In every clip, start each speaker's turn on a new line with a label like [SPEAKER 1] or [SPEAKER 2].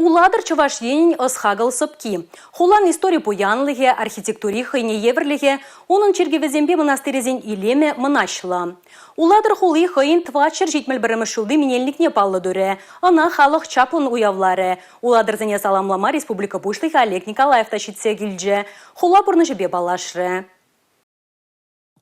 [SPEAKER 1] Улатӑр Чӑваш Енӗн ӑс-хакӑл сӑпки. Хулан истори пуянлӑхӗ, архитектури хӑйне евӗрлӗхӗ, унӑн чиркӗвӗсемпе мӑнастирӗсен илемӗ мӑнаҫлӑ. Улатӑр хули хӑйӗн 471-мӗш ҫулти менелникне паллӑ турӗ. Ӑна халӑх чаплӑн уявларӗ. Улатӑрсене саламлама республика Пуҫлӑхӗ Олег Николаев та ҫитсе килчӗ. Хула пурнӑҫӗпе паллашрӗ.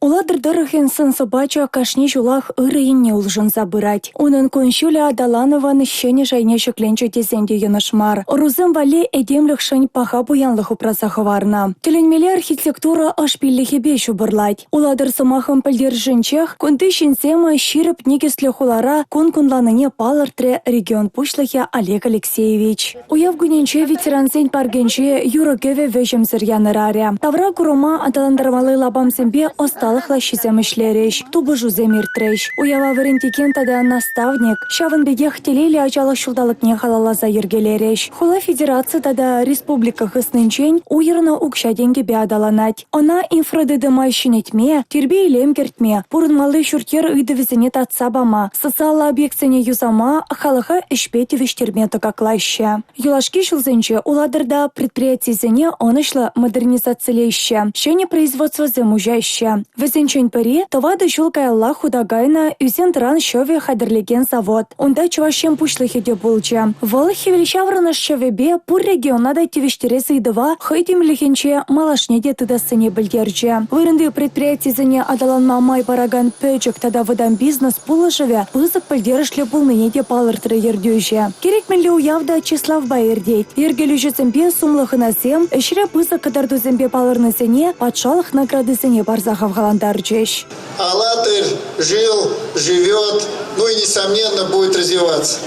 [SPEAKER 2] Улатӑр тӑрӑхӗн сӑн-сӑпачӗ кашни ҫулах ырӑ енне улшӑнса пырать. Унӑн кун-ҫулӗ аталанӑвӑн ҫӗнӗ шайне ҫӗкленчӗ тесен те йӑнӑш мар. Ӑрусем валли этемлӗхшӗн паха пуянлӑх упраса хӑварнӑ. Тӗлӗнмелле архитектура ӑш пиллӗхӗпе ҫупӑрлать. Улатӑр сӑмахӑн пӗлтерӗшӗнчех кунти ҫынсем ҫирӗп никӗслӗ хулара кун кунланине палӑртрӗ регион пуҫлӑхӗ Олег Алексеевич. Уяв кунӗнче ветерансен паркӗнче юрӑ-кӗвӗ вӗҫӗмсӗр янӑрарӗ. Тавра курӑма аталантармалли лапамсемпе ӑсталӑх лаҫҫисем ӗҫлерӗҫ, тупӑшусем иртрӗҫ. Уява вӗрентекен тата наставник, ҫавӑн пекех телейлӗ ачалӑх ҫулталӑкне халалласа йӗркелерӗҫ. Хула федераци тата республика хыснинчен уйӑрнӑ укҫа-тенкӗпе аталанать. Ӑна инфратытӑма ҫӗнетме, тирпей-илем кӗртме, пурӑнмалли ҫурт-йӗр ыйтӑвӗсене татса пама, социаллӑ объектсене юсама, халӑха ӗҫпе тивӗҫтерме тӑкаклаҫҫӗ. Юлашки ҫулсенче Улатӑрта предприятисене ӑнӑҫлӑ модернизацилеҫҫӗ, ҫӗнӗ производствӑсем уҫаҫҫӗ. Вӗсенчен пӗри тӑватӑ ҫул каялла хута кайнӑ ӳсен-тӑран ҫӑвӗ хатӗрлекен завод. Унта Чӑваш Ен Пуҫлӑхӗ те пулчӗ. Вӑл хӗвелҫаврӑнӑш ҫӑвӗпе пур региона та тивӗҫтерес ыйтӑва хӑй тимлӗхӗнче малашне те тытассине пӗлтерчӗ. Вырӑнти предприятисене аталанма май паракан пӗчӗк тата вӑтам бизнес пулӑшӑвӗ пысӑк пӗлтерӗшлӗ пулнине те палӑртрӗ ертӳҫӗ. Кирек мӗнле уяв та чыславпа иртет. Йӗркелӳҫӗсемпе сумлӑ хӑнасем ӗҫре пысӑк кӑтартусемпе палӑрнисене патшалӑх наградисене парса хавхалантарчӗҫ.
[SPEAKER 3] Алатырь жил, живет, ну и, несомненно, будет развиваться.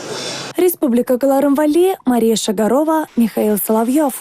[SPEAKER 2] Республика кӑларӑм валли Мария Шагарова, Михаил Соловьев.